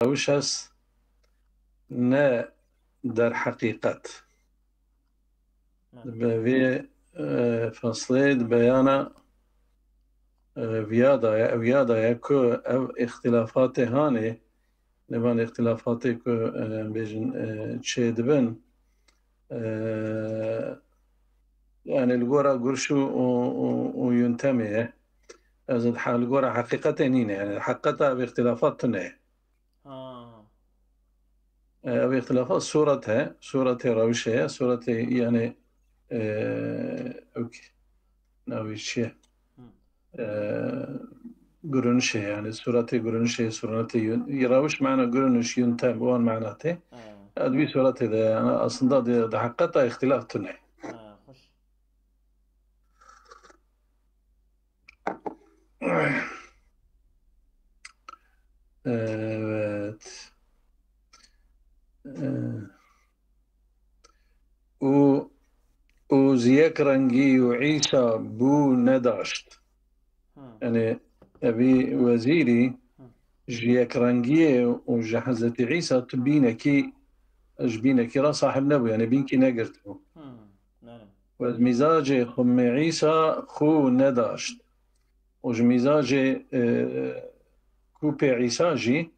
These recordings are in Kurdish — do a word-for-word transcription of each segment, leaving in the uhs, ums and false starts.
rewş est, ne derheqîqet. Be vê, e, feslê di beyana, e, viya de ye, ew ya de ye ku ev îxtîlafatê hanê, nêvan îxtîlafatê ku, e, em bêjin, e, çêdibin, e, yani li gora gurş û, û, û, û yuntemê ye. Ez ê dihe-, li gora heqîqetê nîne, yani heqîqeta ev îxtîlafat tune ye. Ha. E, ev îxtîlafat sûret e, sûretê rewşê ye, sûretê yani, e, ew ki, navê çi ye? Hı. E, Görünüşê yani, sûretê görünüşê, sûretê yön-, rewş mana görünüş, yöntem, wan mana tê. Ha. E, di vî sûretê de yani aslında di, di heqîqeta îxtîlaf tune. Ha, xweş. Evet. Ee, û, û ji yek rengî û Îsa bû nedaşt. Hı. Yani evî wezîrî Hı. ji yek rengiyê û ji Hezretî Îsa tu bînekî, ji bînekî re sahib nebû, yani bînkî negirtibû. Hı. Yani. Wez mîzacê xumê Îsa xû nedaşt. Û ji mîzacê, e, kûpê Îsa jî,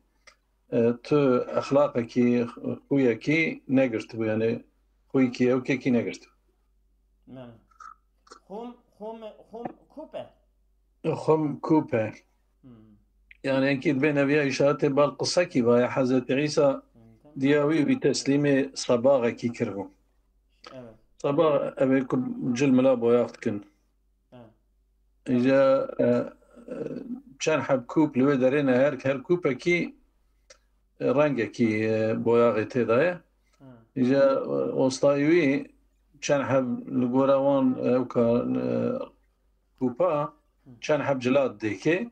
e, tu exlaqekî, xuyekî negirtibû, yani xuyekî ewkekî negirtibû. Ne. Xum, xum, xum kûp e? Xum kûp e. Hmm. Yani enkî dibê neviya îşaretê bal qisekî vaye Hezretî Îsa Hmm, tamam. diya wî wî teslîmê sebaxekî kiribû. Evet. Sebax ev ê ku cil mila boyax dikin. He. Îja, e, e, çend heb kûp li wê derê ne, her, her kûpekî, e, rengekî, e, boyaxê tê de ye. He. Îja, e, ostayî wî çend heb li gora wan, e, ewka, e, kûpa, çend heb cila didêkê. Hı.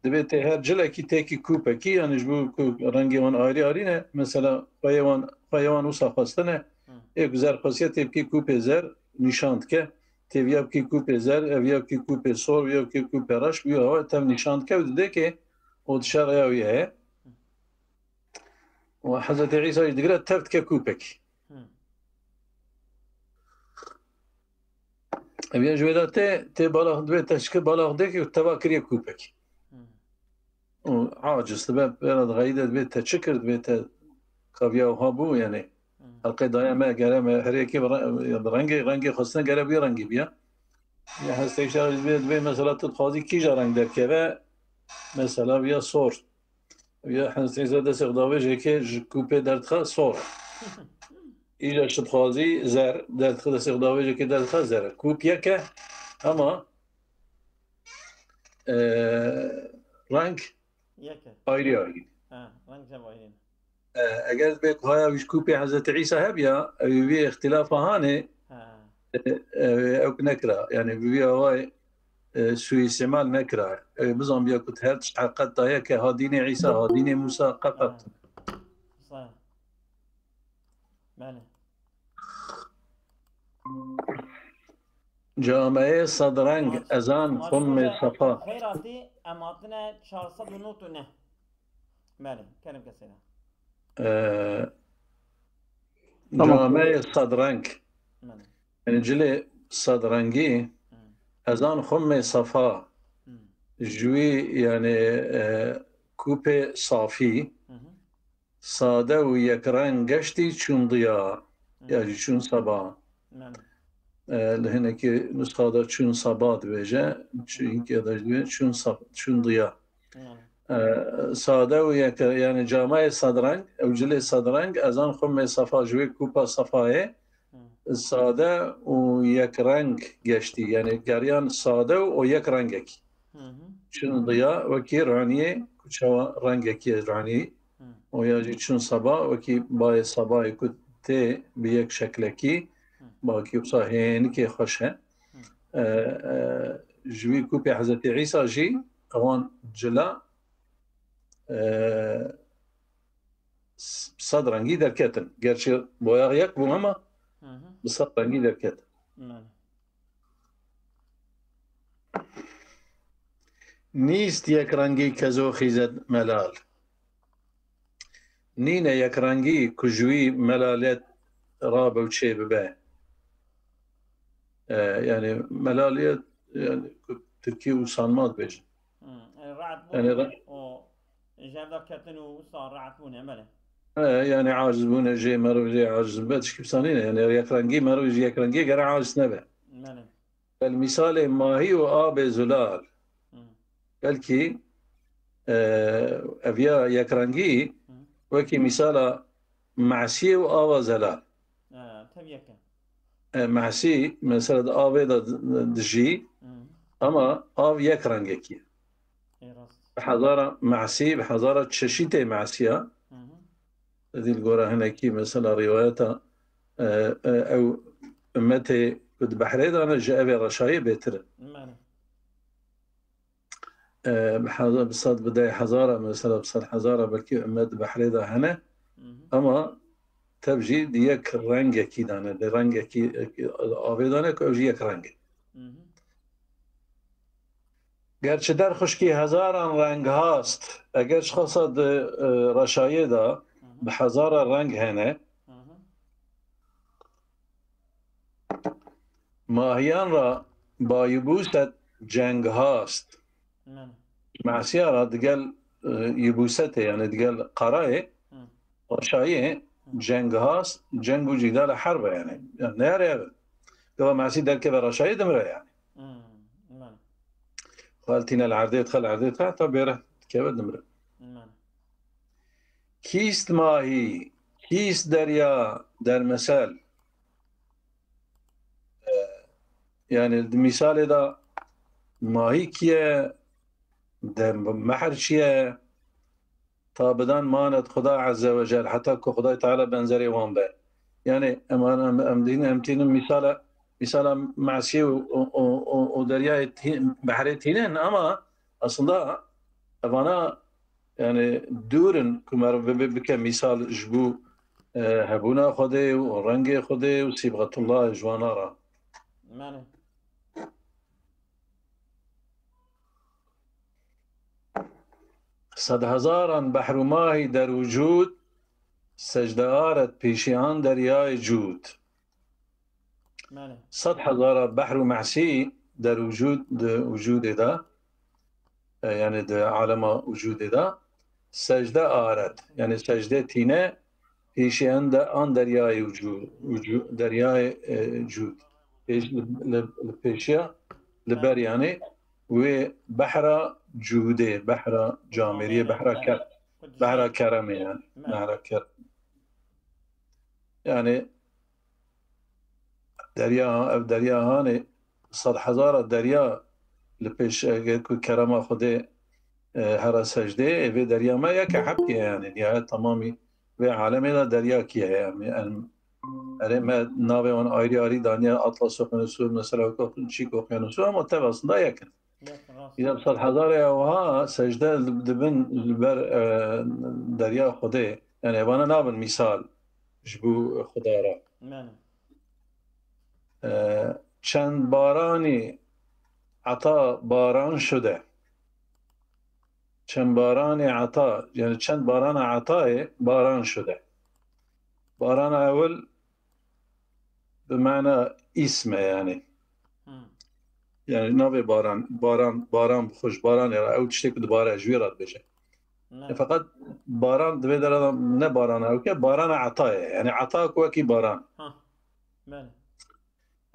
Dibê tê her cilekî têkî kûpekî, yani ji bo ku rengê wan ayrî ayrî ne, mesela xweyê wan, xweyê wan wisa xwestine, Hı. ê ku zer xwestiye tê bikî kûpê zer, nîşan dike. Tê viya bikî kûpê zer, ev viya bikî kûpê sor, viya bikî kûpê reş, viya wa tev nîşan dike û didêkê û dişe rêya wî heye. Û Hezretî Îsa jî digire tev dike kûpekî. Hı. Ev ya ji wê de tê, tê balax, divê te çike balax dikî û teva kiriye kûpekî. Hı. Û aciz dibe, pêra dixeyî de divê te çi kir, divê te kaviya wiha bû, yani. Hı. Helqê daye me, gere me, her yekê bi re-, bi rengê, rengê xwestine gere vî rengî biya. Ya hestê şer divê, divê mesela tu dixwazî kîja reng derkeve, mesela viya sor. Ya Hezretî Îsa destê xwe davêjekê ji kûpê derdixe sor. Îja ji dixwazî zer, derdixe destê xwe davêjekê derdixe zer. Kûp yek e, ama, e, reng Yek e. ayrî ayrî. Ha, reng jeb ayrî ne. E, eger dibê ku haya wî ji kûpê Hezretî Îsa hebiya, ew ê vî îxtîlafa hanê, Ha. e, e, ew nekira. Yani bi vî awayê, e, suîstimal nekira. Ew bizanbiya ku her tişt heqet daye ke ha dînê Îsa, ha dînê Mûsa, qeqet. Ha. Sa. Belê. Cameyê sedreng, ezan, xummê safa. Xeyratî, em hatine çar sed û nod û neh. Belê, kerem kesê de. Ee, Tamam. Cameyê sedreng. Belê. Yani cilê sedrengî, Hı. ezan xummê safa. Hı. Ji wî yani, e, kûpê safî. Hı hı. Sade û yekreng geştî çûn diya, Hı. ya jî çûn seba. Belê. E, li hinekî nusxa de çûn seba dibêje, çunkê de dibê çûn sab-, çûn diya. Belê. E, sade û yek-, yani cameyê sedreng, ew cilê sedreng, ezan xummê sefa ji wê kûpa sefayê, Hı. sade û yekreng geştî, yani geriyan sade û o yek rengekî. Hı hı. Çûn diya wekî raniyê, ku çawa rengekî ranî, Hı. o ya jî çûn seba, wekî bayê sebayê ku tê bi yek şeklekî, Hı. bakî wisa hênikê xweş e. Hı. E, e, ji wî kûpê Hezretî Îsa jî ewan cila, e, s-, sed rengî derketin. Gerçi boyax yek bû ama Hı hı. bi sed rengî derketin. Belê. Nîst yek rengî kezo xîzet melal. nîne yekrengî ku ji wî melaliyet rabe û çê bibe. E, yani melaliyet, yani ku Tirkî û sanma dibêjin. Hmm. Yani rahat Yani bûne ra- û ji hev de ketin û wisa rahat bûne, belê. E, yani aciz bûne jê, merov jê aciz be, tişkî wisa nîne. Yani yekrengî, merov ji yekrengî gere aciz nebe. Belê. Bel misalê mahî û abê zulal. Hmm. Belkî, e, ev ya yekrengî Hmm. wekî misala mesiyê û ava zelal. E, tev yek e. E, mesî, mesela di avê de di-, dijî, Hmm. ama av yek rengekî ye. Ê rast. Bi hezara mesî, bi hezara çeşîtê mesiya. Hı hı. Di li gora hinekî, mesela rîwayeta, e, e, ew ummetê ku di behrê de ne, ji evê reşayê bêtir in. Belê. E, bi heza-, bi sed, bi deh hezara, mesela bi sed hezara belkî ummet di behrê de hene. Hı hı. Ama tev jî di yek rengekî de ne, di rengekî, e, avê de ne ku ew jî yek reng e. Hı hı. Gerçi derxuşkî hezaran reng hast, eger ji xasa di, e, reşayê de Hı hı. bi hezara reng hene, Hı hı. mahiyan ra ba yibûset ceng hast. Belê. Mesiya ra digel, e, yibûsetê, yani digel qarayê, Hı. reşayê, Hı. ceng hast, ceng û cîdal e, herb e yani. Yani neyare ev. Gava mesî derkeve reşayê dimire yani. Hı. Belê. Xal tîne li erdê, dixel erdê, heta bêre dikeve dimire. Belê. Kîst mahî, kîst derya, dermesel. E, yani di misalê de mahî kî ye, de mehr çi ye, ta bidan manet Xuda Azze ve Cel, heta ku Xudayê Teala benzerê wan be. Yani em, em, em, em dîn, em tînin misala, misala mesiyê û, û, û, û, û deryayê tî-, behrê tînin, ama aslında evana yani dûr in ku meriv bibe bike misal ji bo, e, hebûna Xwedê û rengê Xwedê û sîbxetullahê ji wana re. Belê. Sedhezaran behr û mahî der wicûd, secde aret pêşiyan deryayê cûd. Belê. Sed hezara behr û mesî der wicûd, di wicûdê de, e, yani di alema wicûdê de, secde aret, yani secde tîne, pêşiyan de an deryayê wicû-, wicû-, deryayê, e, cûd. Pêş-, li, li, li pêşiya, li ber yani wê behra cûdê, behra camêriyê, behra ke-, behra keremê yani, Belê. behra kerem. Yani derya, ev derya hanê sed hezara derya li pêş, eger ku kerema Xwedê, e, here secdê, ê vê derya me yek e, hepkê yani, nihayet tamamî vê alemê de derya kî heye, em, em, erê me navê wan ayrî ayrî daniye, Atlas Okyanusu, mesela Okyanus, Çîk Okyanusu, ama tev aslında yek in. Yek, rast. Îda bi sed hezarê ew ha secde li, dibin li ber, e, derya Xwedê. Yani evana nabin misal ji bo Xuda re. Yani. E, çend baranî ata baran şude. Çend baranî ata, yani çend barana atayê baran şude. Barana ewil bi mana îsm e yani. Hmm. Yani navê baran, baran, baran bi xwe ji baranê re, ew tiştê ku dibare ji wî re dibêje. Ne. E, feqet baran di vê dera de ne barana ew ke, barana ata ye. Yani ata ku wekî baran. Ha. Belê.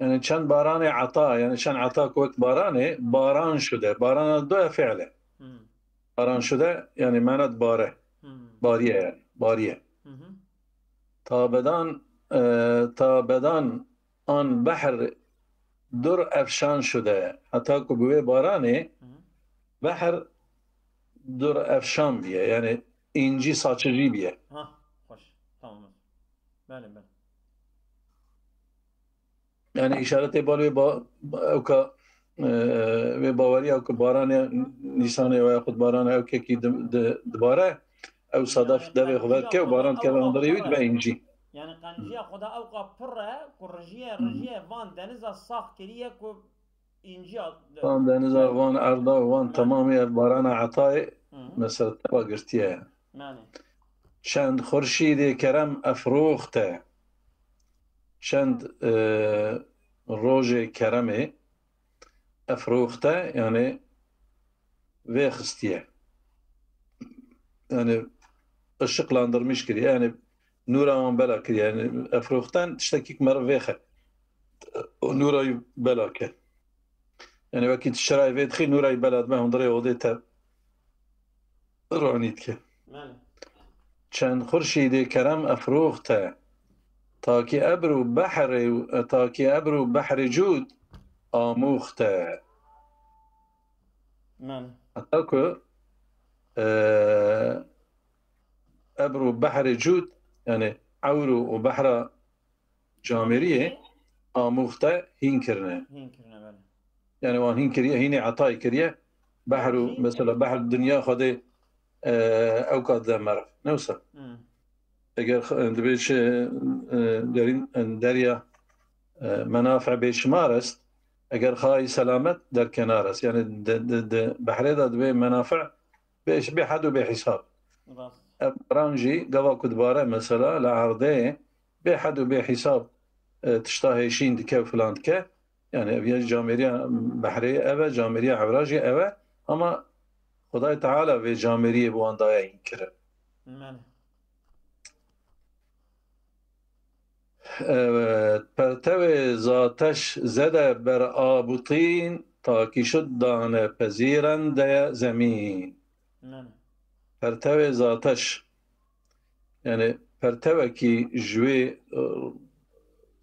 Yani çend baranê ata, yani çend ata ku wek baranê, baran şude. Barana du e fiil e. Hmm. Baran şude, yani mana dibare. Hmm. Bariye yani, bariye. Hı hı. Ta bedan, e, ta bedan an behr dur efşan şude. Heta ku bi wê baranê Hı hı. behr dur efşan biye. Yani încî saçicî biye. Ha, xweş. Tamam. Belê, belê. Yani îşaretê bal wê ba-, ba-, ewka, e, wê baweriya ku baranê Nîsanê û ya xwe baranê ewkekî di-, di-, dibare, ew sedef devê xwe vedike û baran dikeve hundirê wî dibe încî. Yani qenciya Xweda ewka pir e ku rijiyê, rijiyê van deniza sax kiriye ku încîya de-, Van deniza, van erda, van Hı. temamê ev barana etayê Hı. mesela teva girtiye. Yani. Çend xurşîdê kerem efroxte. Çend, e, rojê keremê efroxte, yani vêxistiye. Yani ışıklandırmış kiriye. Yani nûra wan bela kiriye. Yani efroxten tiştekî ku meriv vêxe. O nûra wî bela ke. Yani wekî tu çirayê vê dixî, nûra wî bela dibe hundirê odê te ronî dike. Belê. Çend xurşîdê kerem efroxte. Takî ebr û behrê, takî ebr û behrê cûd amûxte. Belê. Heta ku, e, ebr û behrê cûd, yani ewr û behra camêriyê amûxte hîn kirine. Hîn kirine, belê. Yani wan hîn kiriye, hînê etayê kiriye. Behr û, hîn mesela behr dinya Xwedê, e, ewka dide meriv. Ne wisa? Hmm. Eger x-, dibê çi, e, derîn, e, derya, e, menafe bêşimar est, eger xayî selamet derkenar est. Yani di, di, di behrê de dibê menafe bê, bê hed û bê hîsab. Rast. Ev baran jî gava ku dibare mesela li erdê bê hed û bê hîsab, e, tişta hêşîn dike û filan dike. Yani ev ya camêriya behrê ev e, camêriya ewra jî ev e. Ama Xwedayê Teala vê camêriyê bi wan daye hîn kirin. Belê. Evet, pertewê zateş zede ber abutîn, takîşut dane pezîrende zemîn. Belê. Pertewê zateş, yani pertewekî ji wê, e,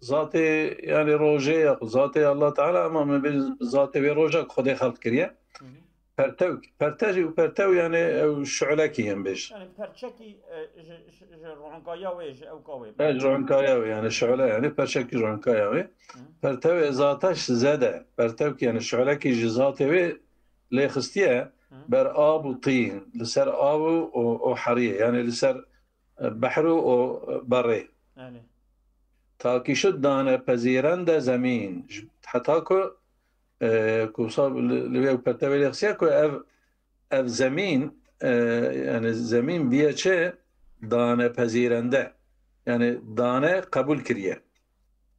zatê, yani rojê ya zatê Allah Teala, ama min bê zatê wê roja ku Xwedê xelq kiriye. Hı hı. Pertew, pertej û pertew yani ew şu'lekî em bêjin. Yani perçekî, e, ji, ji, ji ronkaya wê, ji ewka wê. E, ji ronkaya wê yani şu'le yani perçekî ronkaya wê. Hı. Pertewê zateş zede, pertewkî yani şu'lekî ji zatê wê lê xistiye. Hı. Ber ab û tîn, li ser av û, û, û heriyê, yani li ser, e, behr û, û, e, berê. Yani. Takîşut dane pezîrende zemîn. Ji, heta ku, e, ku sa li, li wê pertewê lê xistiye ku ev, ev zemîn, e, yani zemîn biye çi? Dane pezîrende. Yani dane qebûl kiriye.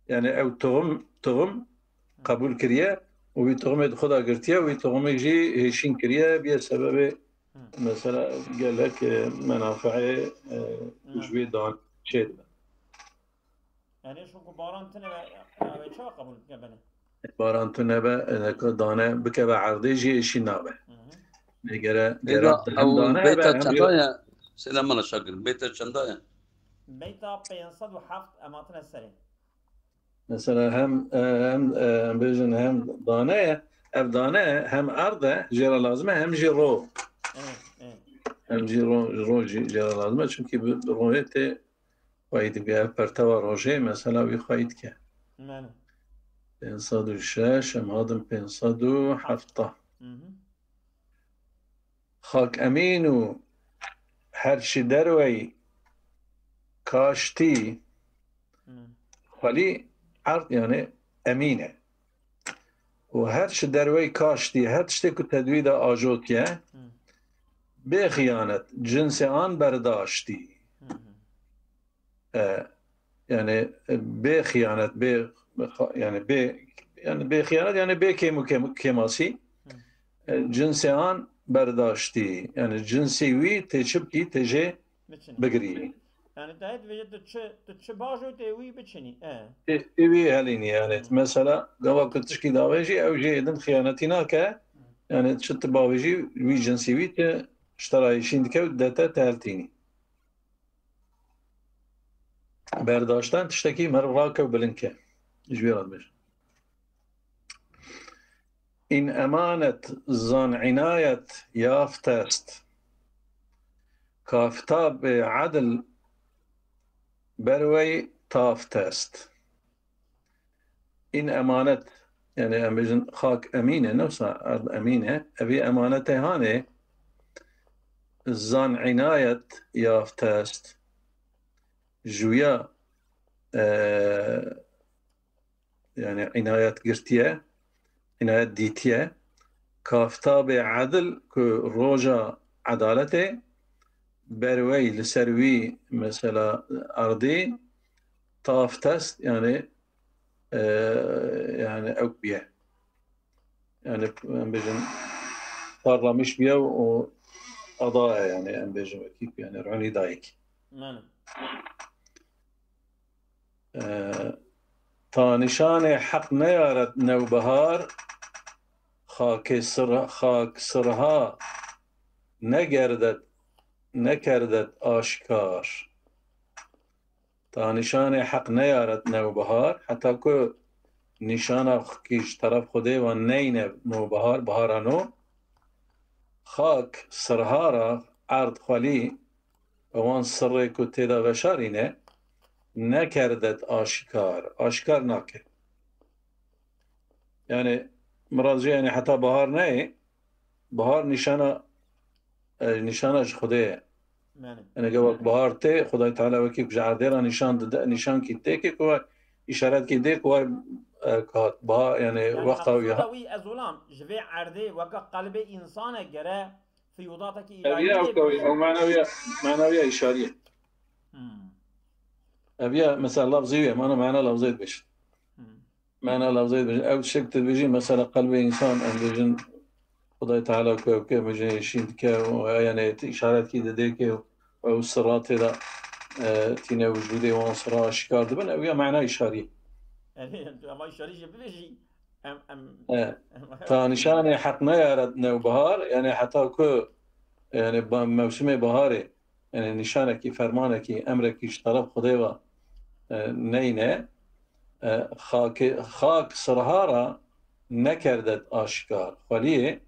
Yani ew tohum, tohum qebûl kiriye û wî tohumê di xwe de girtiye û wî tohumê jî hêşîn kiriye, biye sebebê, hı, mesela gelek, e, menafeê, e, hı, ji wê dan çêdibe. Yani şûn ku baran tune ve, ya, ve çawa qebûl bike bene? Baran tune be, e, dane bikeve erdê jî hêşîn nabe. Hı hı. Negere, Êga, gera hem ew dane hebe beyta hem çenda jî ye? Selam ala Şakir. Beyta çenda ye? Beyta pênc sed û heft em hatine serê. Mesela hem, e, hem, e, em bêjin hem dane ye, ev dane hem erd e, jê re lazim e, hem jî ro. Evet, evet. Hem jî ro, ro jî jê re lazim e, çimkî bi, bi royê tê xweyî dike. Ev pertewa rojê, mesela wî xweyî dike. Belê. Pênc sed û şeş, em hatin pênc sed û heft. Hı hı. Xak emîn û her çi derwey kaştî, hmm, xwelî erd, yani emîn e. Û her çi derwey kaştî, her tiştê ku tedwî de ajotiye, hmm, bê xiyanet, cinsê an berdaştî. Hı hı. E, yani, e, bê xiyanet, bê, yani bê, yani bê xiyanet, yani bê kêm û kêm-, kêmasî. Hı. E, cinsê an berdaştî. Yani cinsê wî tê çi bikî, tê jê biçinî, bigirî. Yani dayê dibêje tu çi, tu çi bajo tê wî biçinî. E. Tê, tê wî helînî yani. Hı. Mesela gava ku tişkî davêjî ew jê din xiyanetî nake. Hı. Yani çi tu bavêjî wî cinsê wî tu ji te re hêşîn dike û dete te heltînî. Berdaşten tiştekî meriv rake û bilind ke. Ji wî re dibêjim. În emanet zan inayet yaft est. Kaftabê edil berwey taft est. În emanet, yani em bêjin xak emîn e, ne wisa erd emîn e, evî emanetê hanê zan inayet yaft est. Ji wîya, e, yani inayet girtiye, inayet dîtiye. Kaftabê edil ku roja edaletê ber wey, li ser wî mesela erdî, taftest, yani, e, yani ew biye. Yani em bêjin parlamiş biye û ada ye, yani em bêjin wekî, yani ronî dayik. Mane. E, ta nîşanê heq neyaret newbehar, xakê sir, xak sirha negerdet, nekerdet aşikar. Ta nîşanê heq neyaret newbehar, heta ku nîşana xwe ji teref Xwedê ve neyne newbehar, bihara nû, xak sirha ra erd xwelî, ewan sirrê ku tê de veşarîne, nekerdet aşikar, aşikar nake. Yani, mirad jê, yani heta bahar neyê, bahar nîşana, e, nîşana ji Xwedê ye. Yani, Yani, gel bak, bahar tê, Xwedayê Teala wekî ji erdê re nîşan dide, nîşan kî tê ki ku, işaret kî dê ku, e, kat, bahar, yani, yani wexta wî maqsada wî ez olam, ji vê erdê weke qelbê însane gere fiyûdatekî Ev îlahî ya lê ew kawî, ew manaviya, manaviya işariyê. Hmm. Ev ya, mesela, lafzî wî, mana, mana lafzê dibêjin. Hmm. Mana lafzê dibêjin. Ew tiştek tu dibêjî, mesela, qelbê însan, em bêjin, Xwedayê Teala ku ew ke, bêjin, şîn dike, û, yani, îşaretkî dide ke ew sirra tê de, e, tîne wicûdê wan sirra aşikar dibin, ew ya mana işariyê. Yani, ama işarî jî bibêjî. Em, em, E, ta nîşanê heq neyaret newbehar, yani heta ku, yani ba-, mewsimê baharê, yani nîşanekî, fermanekî, emrekî ji teref Xwedê ve, e, neyne, e, xakê, xak sirha ra nekerdet aşikar. Xweliyê,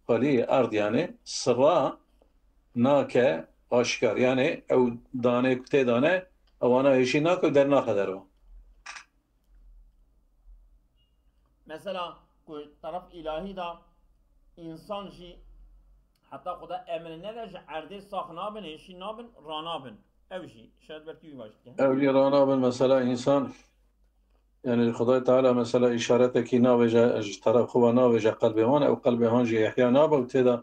xweliyê erd yani sirra nake aşikar. Yani ew danê ku tê dane, ewana hêşî nake û dernaxe derve. Mesela ku teref îlahî de însan jî heta Xuda emir nede ji erdê sax nabin, hêşî nabin, ranabin. Ew jî şaret ber tu wî baş dike. Ew jî ranabin, mesela însan, yani Xwedayê Teala mesela îşaretekî navêje, ji teref xwe ve navêje qelbê wan, ew qelbê wan jî ihya nabe û tê de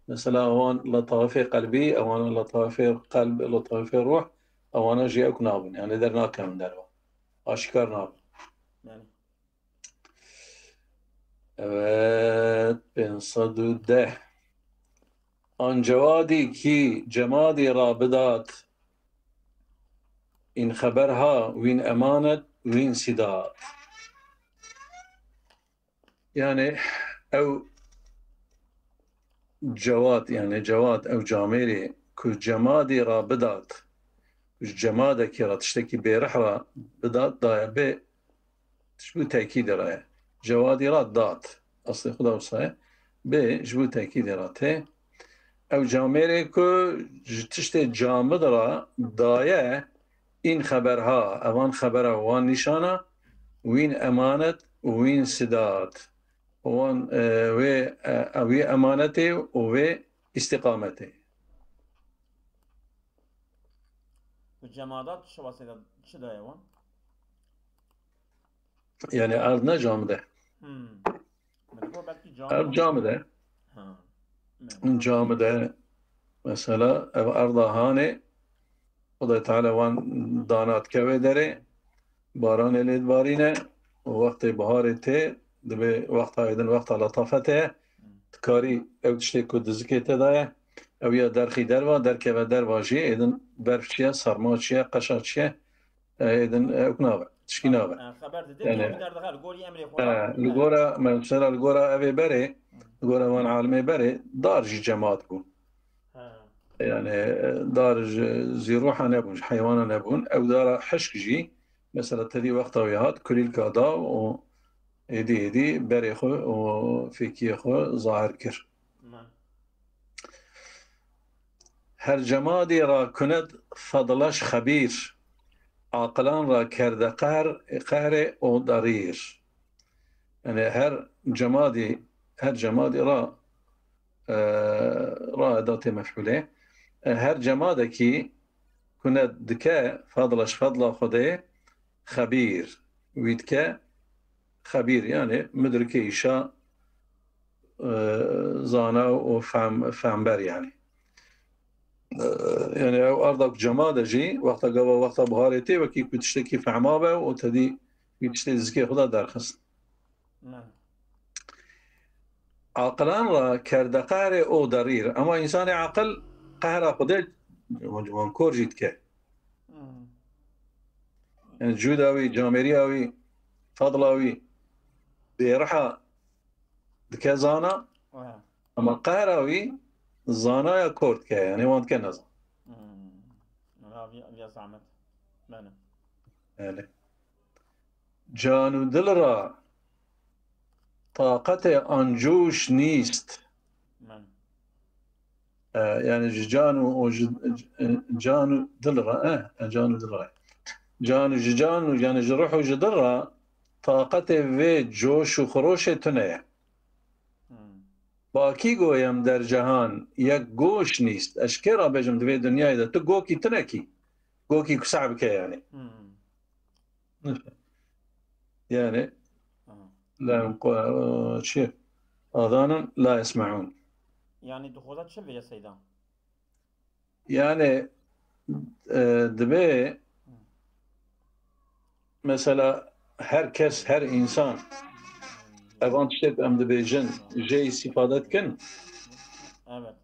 mesela wan letafê qelbî, ewan letafê qelb, letafê ruh, ewana jî ewk nabin, yani dernakevin derve. Aşikar nabin. Yani. Evet, pênc sed û deh. An cewadî kî cemadî ra bidat, în xeber ha wîn emanet, wîn sîdat. Yani ew cewad, yani cewad ew camêrê ku cemadî ra bidat, ku ji cemadekî ra, tiştekî bêrih ra bidat, daye bê, ji bo tekîdê re ye. Cewadî ra dat. Eslê xwe de wisa ye. Bê ji bo tekîdê re tê. Ew camêrê ku ji tiştê camid ra daye, în xeber ha, evan xebera wan nîşana, wîn emanet û wîn sîdat. Wan, e, wê, e, wî emanetê û wê îstîqametê. Ku cemadat çi wasê de, çi daye wan? Yani erd ne camide. Hmm. Min digot belkî Erd cam. camide. Ha. Ne. Camide. Mesela ev erda hanê, Xwedê Teala wan dana dike wê derê, baranê lê dibarîne û wextê biharê tê, dibê wexta êdin wexta letafetê ye. Dikarî ew tiştê ku dizikê te daye, ew ya derxî derva, derkeve derva jî êdin berf çi ye, serma çi ye, qeşa çi ye, e, êdin, e, ew nabe, tişkî nabe. Ha, xeber dide Yani, yani, derdixe li gorî emrê xwe. E, li gora, mesela li gora evê berê, li gora wan alimê berê, dar jî cemat bû. Ha. Yani, e, dar ji, zî ruha nebûn, ji heywana nebûn. Ew dara hişk jî, mesela tevî wexta wê hat, kulîlka da û êdî êdî berê xwe û fêkiyê xwe zahir kir. Man. Her cemadî ra kunet fedleş xebîr, aqilan ra kerde qehr, qehrê û derîr. Yani her cemadî, her cemadî ra, e, ra edatê mef'ulê. E, her cemadekî kunet dike fedleş fedla Xwedê xebîr. Wî dike xebîr, yani mudrikê îşa, e, zana û fehm, fehmber yani. E, yani ew arda ku cema de jî, wexta gava, wexta biharê tê, wekî ku tiştekî fehma be û tedî wî tiştê di zikê xwe de derxist. Ne. Aqilan ra kerde qehrê û derîr. Ema însanê aqil qehra Xwedê wan kor jî dike. Hmm. Yani cuda wî, camêriya wî, fadla wî bêriha dike zana. Aha. Ema qehra wî zanaya kor dike, yani wan dike nezan. Hmm. Ana viya, viya zahmet. Bene. Yani. Can û dil ra taqetê an coş nîst. Men. E, yani ji can û, û ji, e, can û dil ra, e, e, can û dil ra. Can û ji can û, yani ji ruh û ji dil ra taqetê vê coş û xiroşê tune ye. Hmm. Bakî goyem der cehan yek goş nîst. Ez ji kê ra bêjim di vê dinyayê de tu gokî tune kî. Gokî ku seh bike yani. Hmm. Yani, aha, la yunqu-, çi? Adanın la yesme'un. Yani dixwaze çi vê ya Seyda? Yani, e, dibe mesela her kes, her insan evan tiştek em dibêjin, jê îstîfade dikin. Evet.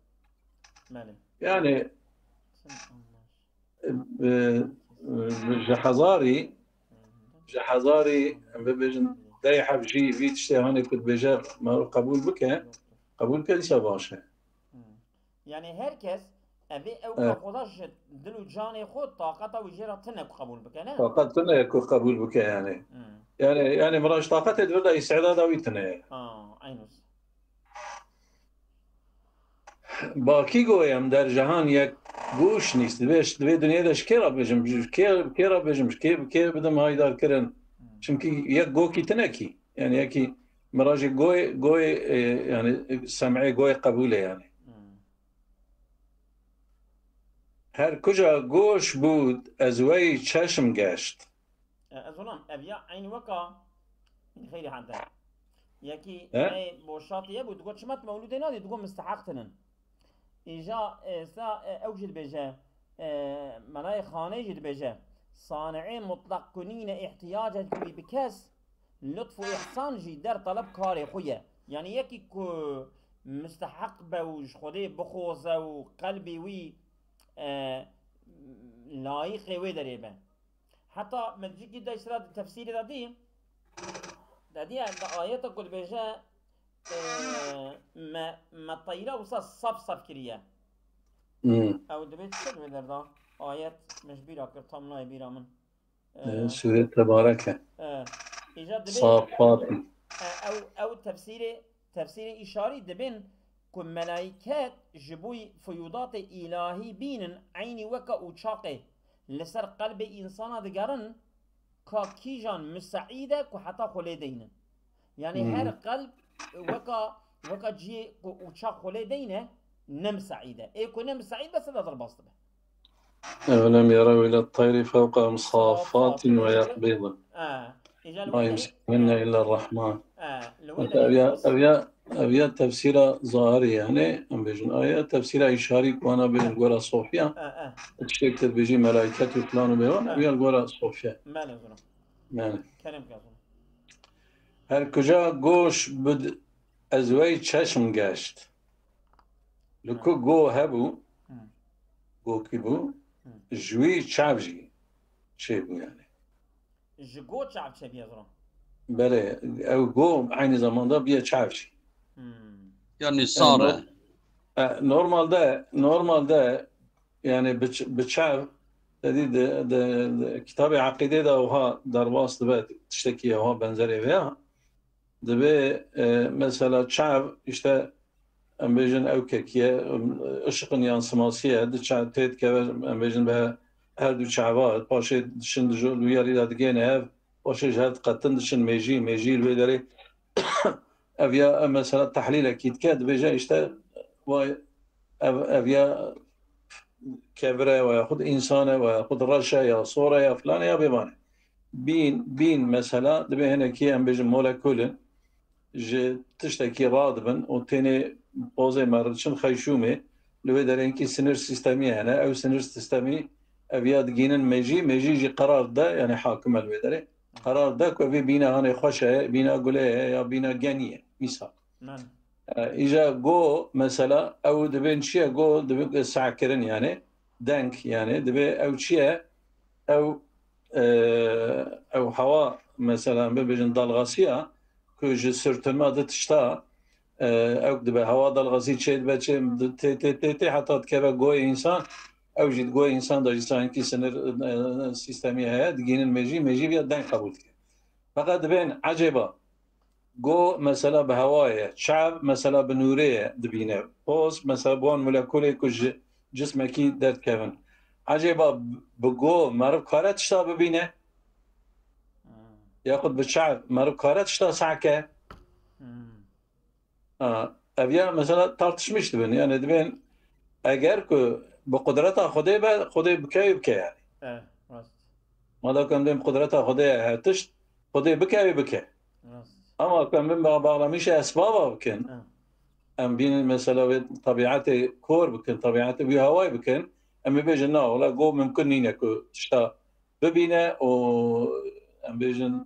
Belê. Yani, e, e, ji hezarî, ji hezarî, em bibêjin, deh heb jî vî tiştê hanê ku dibêje, me qebûl bike, qebûl bike, dîsa baş e. Hmm. Yani her kes, evê ew, evet, ka xwe da ji dil û canê xwe, taqeta wî jê re tine ku qebûl bike, ne? Taqet tine ku qebûl bike yani. Hmm. Yani, yani mira ji taqetê di vir de îstidada wî tine ye. Ha, eynûs. Bakî goyem der cehan yek goş nîst. Divê, divê dinyê de ji kê re bêjim, ji kê, kê re bêjim, ji kê, kê bidim haydar kirin. Hmm. Çimkî yek gokî tine kî. Yani yekî mira jî goy, goy, e, yani sem'ê goy qebûl e yani. Hmm. Her kuca goş bû ez wey çeşm geşt. E, ez zonam, ev ya eynî weka min xeyrî hende. Yekî, he? Ey boşatiye bû, digot çima tu mewlûdê nadî, digot misteheq tinin. Îja, e, sa, e, ew jî dibêje, e, melayê xanê jî dibêje, sani'ê mutlaq ku nîne îhtiyacek wî bi kes, lutf û îhsan jî der teleb karê xwe ye. Yani yekî ku misteheq be û ji Xwedê bixwaze û qelbê wî, e, layîqê wê derê be. Heta min cîkî de ji te re di tefsîrê de dî, de diye di ayeta ku dibêje, e, me, me teyra wisa saf saf kiriye. Hmm. Ew dibê çi wê derda? Ayet min ji bîra kir, tam nayê bîra min. E, e, Sûrê Tebarek e. E, îca dibê, Safat. E, ew, ew tefsîrê, tefsîrê îşarî dibên ku melayket ji bo fiyûdatê îlahî bînin, eynî weke uçaqê li ser qelbê însana digerin, ka kîjan miseîd e ku heta xwe lê deynin. Yani, hmm, her qelb weka, weka cihê ku uçaq xwe lê deyne, ne miseîd e. Ê ku ne miseîd be, sed derbas dibe. أولم يروا إلى الطير فوقهم صافات ويقبضن. Ha, îca li ما wê derê, يمسكهن إلا الرحمن. Ha, li wê derê ev ya, ev ya, ev ya tefsîra zahirî yani, em bêjin, ev ya tefsîra îşarî ku ana bêjin gora Sofya. Ha, ha. Tiştek te dibêjî melaiket û filan û bêvan, ha, ev ya gora Sofya. Belê, zûna. Yani. Kerem ke, zûna. Her kuca goş bid ez wey çeşm geşt. Li ku go hebû, hmm, gokî bû, hmm, ji wî çav jî çêbû yani. Ji go çav çêbiye zira. Belê, ew go eynî zamanda biye çav jî. Hmm. Yani, e, sar e. Nor-, e, normalde, normalde yani bi ç-, bi çav, te dî di, di, di kitabê eqîdê de wiha derbas dibe, tiştekî wiha benzerê vê ya. Dibê, e, mesela çav, işte, em bêjin ew kekiye, em, ışıkın yansımasıye, di ça-, tê dikeve, em bêjin be her du çava, paşê dişin di jo-, du yerî de digêne hev, paşê ji hev diqetin diçin mêjî, mêjî li wê derê ev ya, em mesela tehlîlekî dike, dibêje işte, vay, ev, ev ya kevir e, ve yaxud însan e, ve yaxud reş e, ya sor e, ya filan e, ya bêvan e. Bîn, bîn mesela, dibê hinekî em bêjin molekûl in, ji tiştekî radibin û tênê pozê me re diçin xeyşûmê, li wê derê hinkî sinir sîstemî hene. Ew sinir sîstemî ev ya digînin mêjî, mêjî jî qerar de, yani hakim e li wê derê. Qerar de ku vê bîna hanê xweş e, bîna gulê ye ya bîna genî ye. Mîsal. E, îja go mesela ew dibên çi ye? Go dibe sehkirin yani. Deng yani. Dibe ew çi ye? Ew, e, ew hewa mesela bibêjin dalgasiya ku ji sirtulma di tişta, e, ew dibe hewa dalgasî çê dibe çê tê tê tê tê heta dikeve goyê însan, ew jî di goyê însan de jî sanki sinir, e, sîstemî heye, digînin mêjî, mêjî viya deng qebûl dike. Feqet dibên ecêba go mesela bi hewayê ye, çav mesela bi nûrê ye dibîne, poz mesela bi wan molekulê ku ji cismekî derdikevin. Ecêba bi go meriv kare tişta bibîne? Hmm. Yaxud bi çav meriv kare tişta sehke? Hmm. Ha, ev ya mesela tartışmış dibin. Yani dibên eger ku bi qudreta Xwedê be, Xwedê bike wê bike yani. E, rast. Madem ku em dibên bi qudreta Xwedê ye her tişt, Xwedê bike wê bike. Rast. Ama ku em bin ba-, bağlamışa esbaba bikin, e, em bînin mesela wê tabiatê kor bikin, tabiatê wî hawayê bikin, em ê bêjin na, wela go mimkun nîne ku tişta bibîne û em bêjin,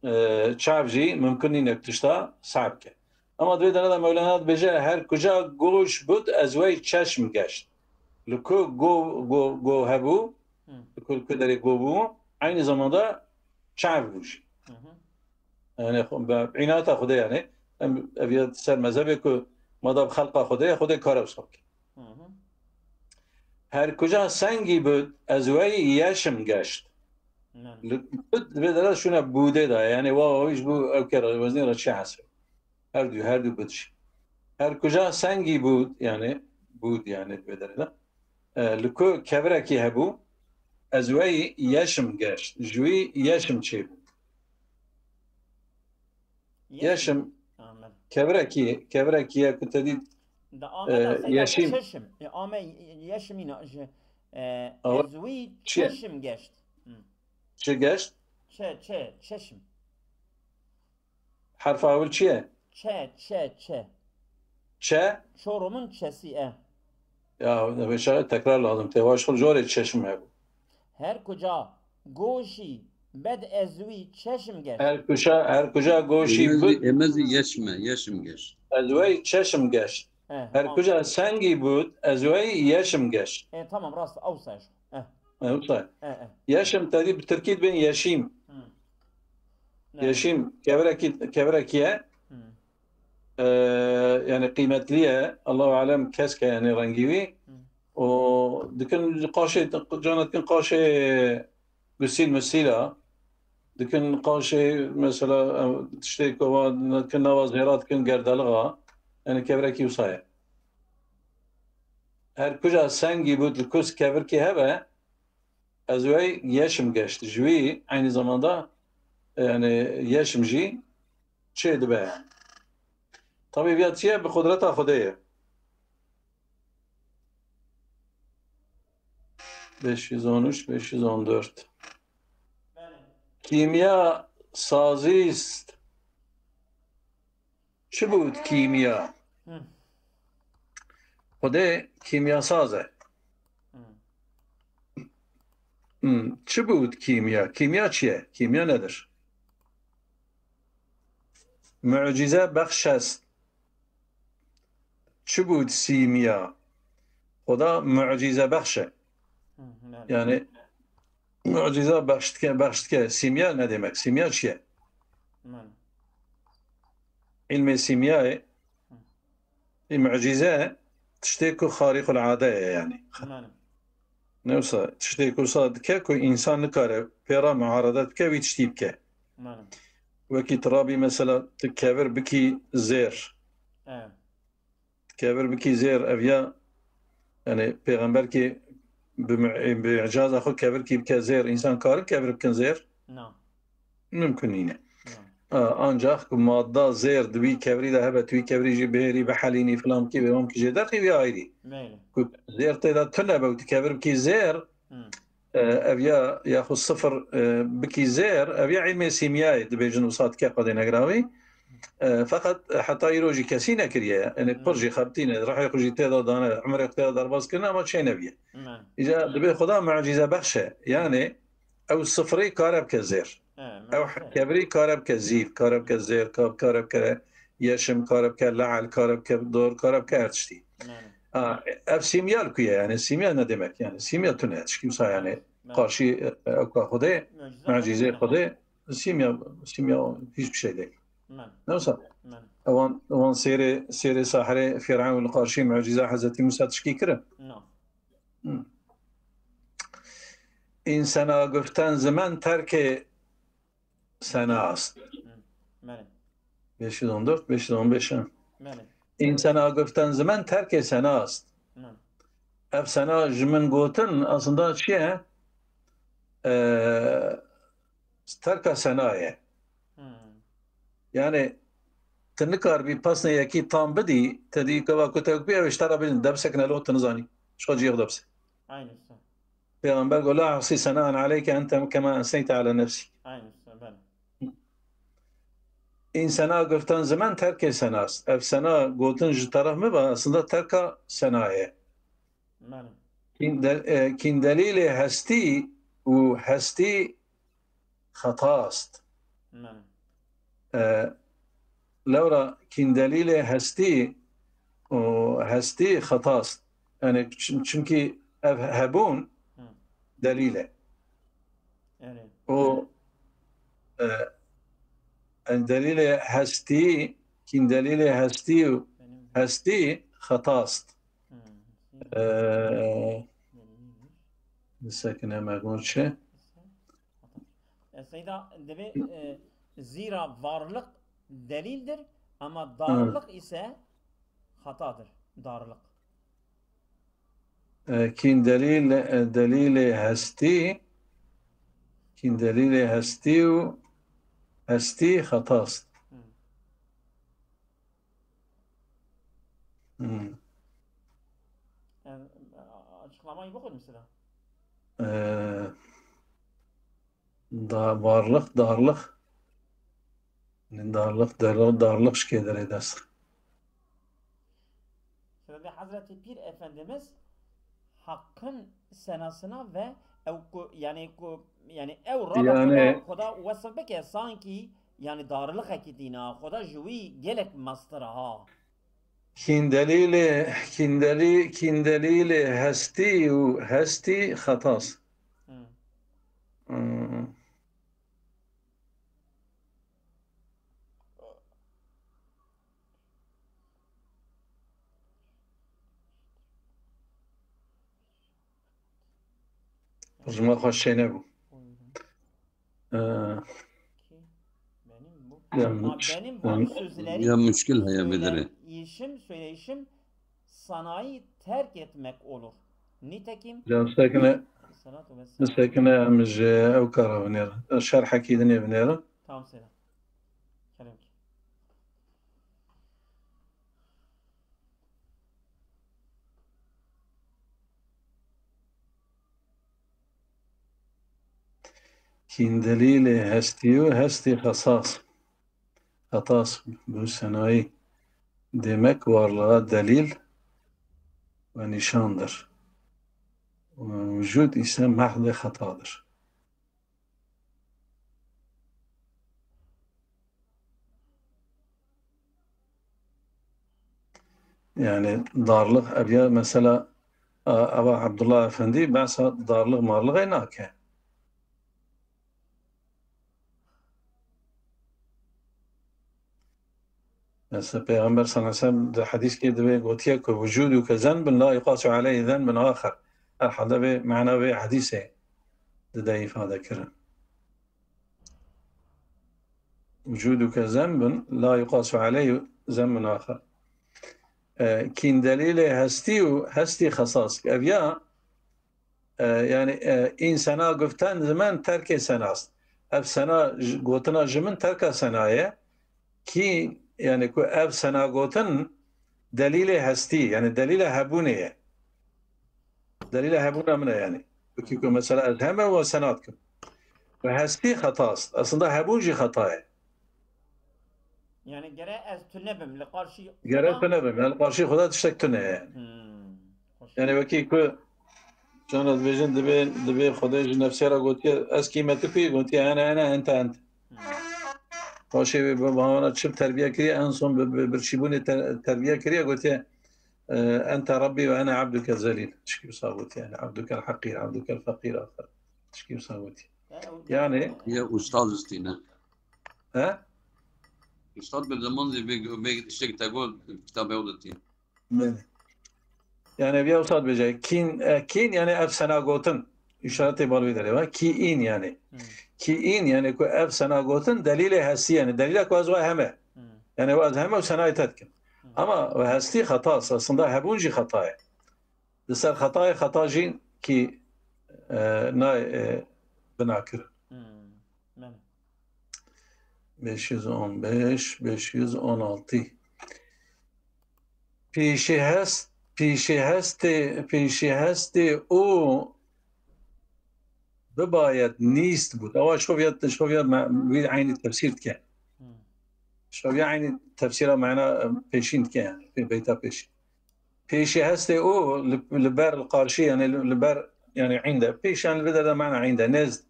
e, çav jî mimkun nîne ku tişta seh bike. Ama di vê dene de Mewlana dibêje, her kuca goş bût ez wey çeşm geşt. Li ku go, go, go hebû, Hı. li ku, li ku derê go bû, aynı zamanda çav bû jî. Hı hı. Yani xwe, bi înata Xwedê yani. Em, ev ya ser mezhebê ku ma da bi xelqa Xwedê ye, Xwedê kare wisa bike. Hı hı. Her kuca sengî bût ez wey yeşim geşt. Yani. Li bût vê dere şûne bûdê da. Yani wa, wa wî ji bo ew kere weznê re çi hesib. Her du, her du bût jî. Her kuca sengî bût, yani bût yani vê dere de. E, li ku kevirekî hebû, ez wey yeşim geşt. Ji wî yeşim çêbû. Yeşim. Yeşim. Anladım. Kevirekî, kevirekî ye ku te dît, Da ame e, da seyda yeşim. Çeşim. E, ame yeşim îna ji, e, Awa ez wî çi ye? Çeşim geşt. Hı. Çi geşt? Çe, çe, çeşim. Herfa ewil çi ye? Çe, çe, çe. Çe? Çorumun çesi e. Ya, ev şair tekrar lazım. Te baş xwe jorê çeşim hebû. Her kuca goşî bed ez wî çeşim geşt. Her kuca, her kuca goşî Emezi, bud. Emezi yeşme, yeşim geşt. Ez wey çeşim geşt. Eh, Her tamam. Kuca sengî bud, ez wey yeşim geşt. E, tamam, rast, awsa şu. Eh. Ew say. Eh, eh. Yeşim tedî bi tirkî dibên yeşîm. Hmm. Ne? Yeşîm, kevirekî, kevirekî ye. Hmm. Ee, yani qîmetli ye. Allahu alem kesk e yani rengî wî. Hmm. O dikin qaşê, cana dikin qaşê gusîl misîla. Dikin qaşê mesela, em, tiştê ku va dikin nava zêra dikin gerdelixa. Yani kevirekî wisa ye. Her kuca sengî bû li kus kevirkî hebe, ez wey yeşim geşt. Ji wî eynî zamanda, yani yeşim jî çê dibe yani. Tabî viya çi ye? Bi qudreta Xwedê ye. Beş yüz on üç, beş yüz on dört. Kîmya sazîst. Çi bût kîmya? Hı. Xwedê kîmyasaz e. Hı. Hmm, çi bût kîmya? Kîmya çi ye? Kîmya nedir? Mucize bexş est. Çi bût sîmya? Xweda mucize bexş e. Hı, yani. Yani mucize bexş dike, bexş dike. Sîmya ne demek? Sîmya çi ye? Yani. Îlmê sîmyayê, Hı. Ê mucize tiştê ku xarîqul ade ye yani. Mane. Ne wisa, tiştê ku wisa dike ku însan nikare pê re muarede bike, wî tiştî bike. Mane. Wekî tu rabî mesela tu kevir bikî zêr. E. Tu kevir bikî zêr, ev ya, yani pêxemberkî bi mu-, bi îcaza xwe kevirkî bike zêr, însan karin kevir bikin zêr? Na. Mimkun nîne. Ya. A, ancak madda zêr di wî kevirî de hebe, tu wî kevirî jî bihêrî, bihelînî, filan bikî, bêwan bikî jê derxî, wî ayrî. Belê. Ku zêr tê de tune be û tu kevir bikî zêr, Hmm. e, ev ya, yaxu sifir, e, bikî zêr, ev ya ilmê sîmyayê dibêjin wisa dike xwedê negirawî. E, feqet heta îro jî kesî nekiriye. Yani pir jî xebitîne, rihê xwe jî tê de dane, umrê xwe tê de derbas kirine ama çê nebiye. Îca dibê Xuda mucîzebexş e. Yani ew sifirî kare bike zêr. Ew kevirî kare bike zîv, kare bike zêr, ka-, kare bike yeşim, kare bike le'el, kare bike dor, kare bike her tiştî. Ha, ev sîmya li ku ye? Yani sîmya ne demek? Yani sîmya tune, tişkî wisa yani qarşî, e, ewka Xwedê, mucîzê Xwedê, sîmya, sîmya hiçbir şey değil. Ne wisa? Ewan, ewan sêrê, sêrê sahrê Fîr'ewn li qarşî mucîza Hezretî Musa tişkî kirin? Hı. Insana guften zimen terkê sena ast. Hı. Belê. Beş yüz on dört, beş yüz on beş, ha. Belê. Insana guften zimen terkê sena ast. Hı. Ev sena ji min gotin aslında çi ye? Ee, terka sena ye. Hı. Yani tu nikaribî pesnê yekî tam bidî, te dî gava ku te wek bî ew ji te re bidin, debsekine lo tu nizanî. Ji xwe cihê xwe debse. Aynı. Peyxember got, "La ahsî senaen aleyke ente kema esneyte ala nefsik." Aynı. Insana guften zimen terkê senast. Ev sena gotin ji teref min ve aslında terka sena ye. Belê. Kîn de-, e, kîn delîlê hestî û hestî xeta ast. Belê. E, lewra kîn delîlê hestî û hestî xeta ast. Yani çim-, çimkî ev hebûn Hı. delîl e. Erê. Û, e, yani delîlê hestî, kîn delîlê hestî û Benim hestî xeta ast. Hı. E, Delîl neymiş? Sekine me got çi? E, Seyda, dibê, e, zira varlık delildir ama darlık ise hatadır. Darlık. E, kîn delîl, e, delîlê hestî, kîn delîlê hestî û hestî xeta ast. Hı. Hmm. Yani, a-, açıklamayı bu koymuş mesela. Ee, da-, varlık, darlık. Yani darlık, darlık, darlık şikê derê dest. Sebebi Hazreti Pir Efendimiz Hakkın senasına ve ew ku, yani ku, yani ew rada Yani Xuda, Xuda wesf bike sanki yani darlık ekî dîna Xuda ji wî gelek mestir ha. Kîn delîlê, kîn delî-, kîn delîlê hestî û hestî xetas. Hı. Hmm. Ji me xweş çê nebû. Ee, Benim bu, ya, ha, benim bu sözleri, ya müşkil heye söyle-, biliri. Söyleyişim, söyleyişim sanayı terk etmek olur. Nitekim Ya sekine, Aleyhissalatu vesselam. Sekine em ji ew kara binêrin. Şerhekî dinê binêrin. Tamam, selam. Kerem ki. Kîn delîlê hestî û hestî xesas. Xetas bu senayî demek varlığa delîl ve nişandır. Vücud ise mahdê xetadır. Yani darlık, ev ya mesela, a, eva Abdullah Efendi behsa darlık marlık nake. Mesela Peygamber sallallahu aleyhi ve sellem de hadis ki dibe gotiye ki vücudu ke zenbin la yuqasu aleyhi zenbin axar. Herhalde bir mana ve hadise de, de ifade kirin. Vücuduke zenbun la yuqasu aleyhi zenbun axar. E, kîn delîlê hestî û hestî xesas. Ev ya, e, yani, e, insana guften zimen terkê senast. Ev sena j-, gotina ji min terka senaye. Kî, yani ku ev sena gotin delîlê hestî, yani delîla hebûnê ye. Delîla hebûna min e yani. Wekî ku mesela ez heme we sena dikim. Ve hestî xetas. Aslında hebûn jî xeta ye. Yani gere ez tune bim li qarşî Gere tune bim. Yani qarşî Xweda tiştek tune ye. Hmm. Hoş. Yani wekî ku çanda dibêjin, dibê, dibê Xwedê ji nefsê re gotiye, ez kî me tu kî, gotiye, ene, ene, ente, ente. Hmm. Paşê wê bi bavana çi terbiye kiriye, en son bi, bi birçîbûnê ter, terbiye kiriye, gotiye, e, ente Rabbî ve ene abduke zelîl. Tişkî wisa gotiye, yani abdukel heqîr, abdukel feqîr, axir. Tişkî wisa gotiye. Yani, o- Yani, Ya ustad istine. he? Ustad bir zaman bir, bir şey kitabı kitabı o da diye. Belê. Yani ev ya wisa dibêje. Kîn, e, kîn yani ev sena gotin. Îşaretê bal wî derê ve. Kî în yani. Hmm. Kî în yani ku ev sena gotin delîlê hestî yani. Delîla ku ez we heme. Hmm. Yani ez heme û senayê te dikim. Ama we hestî xeta, aslında hebûn jî xeta ye. Li ser xetayê xeta jî kî, e, nayê, e, binakirin. Hmm. Belê. Beş yüz on beş, beş yüz on altı. Pêşî hest, pêşî hestê, pêşî hestê û bibayet nîst bû. Ewa şoviya, şoviya me, wî eynî tefsîr dike. Hmm. Şoviya eynî tefsîra mena, e, pêşîn dike yani. Pê-, beyta pêşîn. Pêşî hestê û li, li ber, li qarşî yani li, li ber yani inde. Pêş yani li vê derde mena inde. Nêz,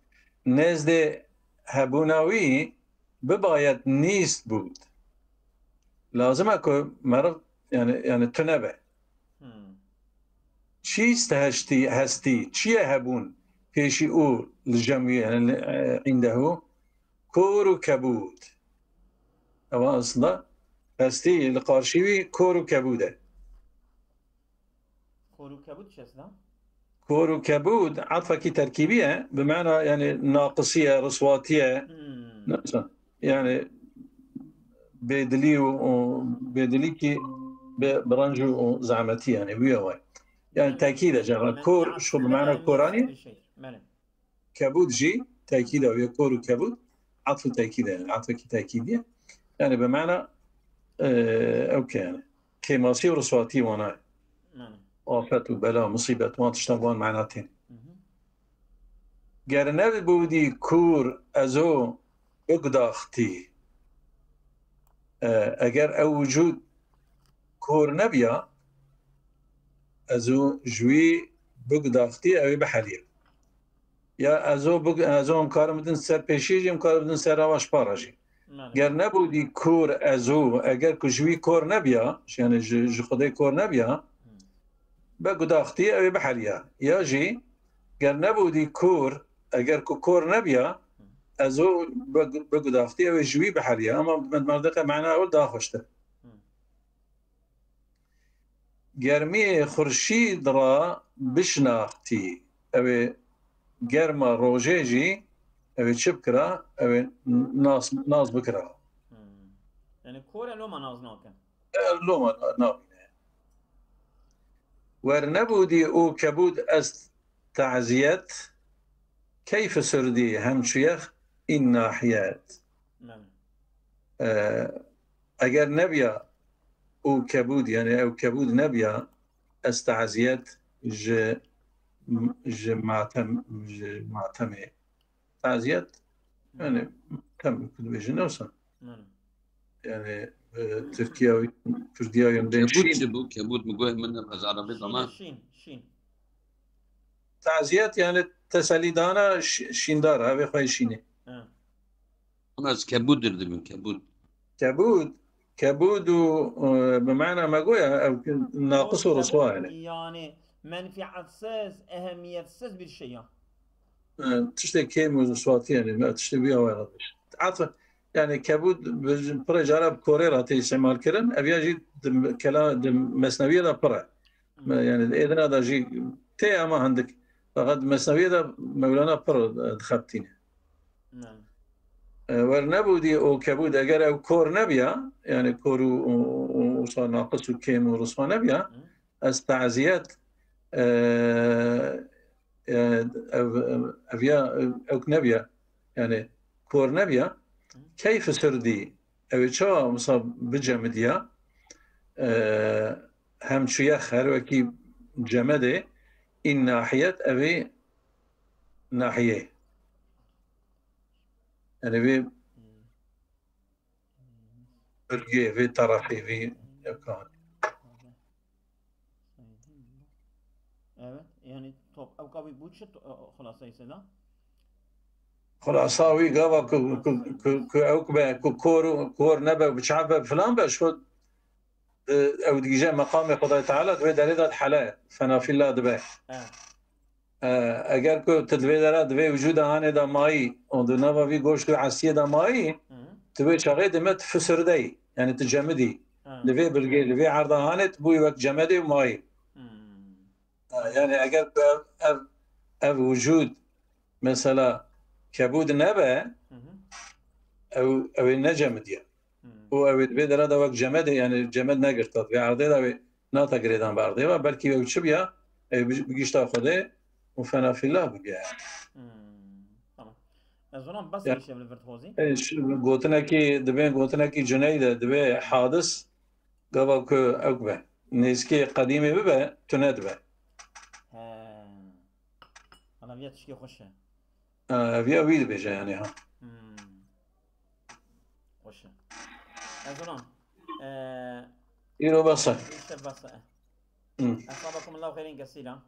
nêzdê hebûna wî bibayet nîst bût. Lazim e ku meriv yani, yani tune be. Hmm. Çîst hestî, hestî, çi ye hebûn pêşî û li cem wî, yani, e, indehu, kor û kebûd. Ewa aslında hestî li qarşî wî kor û kebûd e. Kor û kebûd çi aslında? Kor û kebûd etfekî terkîbî ye, bi mena yani naqisî ye, riswatî ye. Hmm. Neyse. Yani bêdilî û, û bêdilî kî bi, bi renc û, û zehmetî yani wî ye way. Yani tekîd e cevap. Kor, şu bi mena koranî, Bir şey. Belê. kebûd jî tekîd e, wê kor û kebûd, etf û tekîd e, yani etfekî tekîdî ye. Yani bi mena, e, ew ke yani. Kêmasî û riswatî wana ye. Belê. Afet û bela, musîbet, wan tiştan wan mena tên. Hı hı. Ger nebûdî kor ez o bigudaxtî. E, eger ew wicûd kor nebiya, ez o ji wî bigudaxtî, ew ê biheliya. Ya ez o big-, ez o em karim bidin ser pêşî jî, em karim bidin ser rava ji para jî. Belê. Ger nebûdî kor ez o, eger ku ji wî kor nebiya, yani ji, ji Xwedê kor nebiya, be gudaxtî ew ê biheliya. Ya jî ger nebûdî kor, eger ku kor nebiya, ez o be, be gudaxtî ew ê ji wî biheliya. Ama me, merdeqe mena ew daha xweştir. Germiyê xurşîd ra bişnaxtî. Ew ê germa rojê jî ew ê çi bikira? Ew ê nas, nas bikira. Hmm. Yani kore loma naz nakin. Ev loma nabîne. Wer nebûdî û kebûd est taziyet, keyf surdî hem çuyex în nahiyet. Belê. E, eger nebiya û kebûd, yani ew kebûd nebiya, ez taziyet ji, ji matem, ji matemê. Taziyet, yani tem ku dibêjin ne wisa. Belê. Yani, e, Tirkiya, Kurdiya yan Kebûd şîn. Çi bu? Kebûd mi goh min ez Arabî Şîn, dama. Şîn, Şîn. Taziyet yani teselîdana şî-, şîndar, evê xwe şînê. Ha. Ama ez kebûd dir dibim, kebûd. Kebûd, kebûd û, e, bi mena me goya ev naqis û riswa yani. Yani menfaatsiz, ehemmiyetsiz bir şey ya. E, tiştê kêm û riswatî yani, me tiştê wî awayla diş. Atf, yani kebûd bi, pirê cara bi korê re tê îstîmal kirin, ev ya jî di kela-, di mesnewiyê de pir e. Me, yani êdina de jî tê ama hindik. Feqet mesnewiyê de Mewlana pir, e, dixebitîne. Ne. E, wer nebûdî û kebûd, eger ew kor nebiya, yani kor û, û, û, û sa naqis û kêm û riswa nebiya, ez taziyet, e, e, ev, ev ya, ew nebiya, yani kor nebiya, keyf surdî, ew ê çawa misal bicemidiya, e, hem çuyex her wekî cemedê, în nahiyet, ev ê nahiyê. Yani vê, Hmm. bilgê, vê terefê, vê yeka. Evet, yani top ew ka wî bû çi to- xulaseyê sê da? Xulasa wî gava ku, ku, ku, ku ew be, ku kor, kor nebe, bi çav be, filan be, şu, e, ew digije meqamê Xwedayê Teala di wê derê de dihele, fena fîlla dibe. Evet. E, eger ku tu di vê dera, di vê wicûda hanê de mayî, û di nava vî goşt û esiyê de mayî, Hı hı. tu wê çaxê dime tu fusurdeyî, yani tu cemidî. Ha. Li vê bilgê, li vê erda hanê tu bûyî wek cemedê û mayî. Hmm. Ha, yani eger ku ev, ev, ev wicûd mesela kebûd nebe, Hı hı. ew, ew ê ne cemidiye. Hmm. Û ew ê di vê dera de wek cemedê, yani cemed negirta. Vê erdê de wê nata girêdan bi erdê ve, belkî ew çi biya, ew bi, bi gişta Xwedê û fena fillah bibiya yani. Hmm. Tamam. Ez ona bas Ya. Îşev li vir dixwazî. E, şu gotinekî, dibê gotinekî Cuneyde, dibê hadis gava ku ew be. Nêzkê qedîmê bibe, tune dibe. He. Ana viya tişkê xweş e. E, ev ya wî dibêje yani ha. Hmm. Xweş e. Ez ona. Ee, Îro basa. Îşev bas e. Hı. Esabakum Allah xêrên kesîra.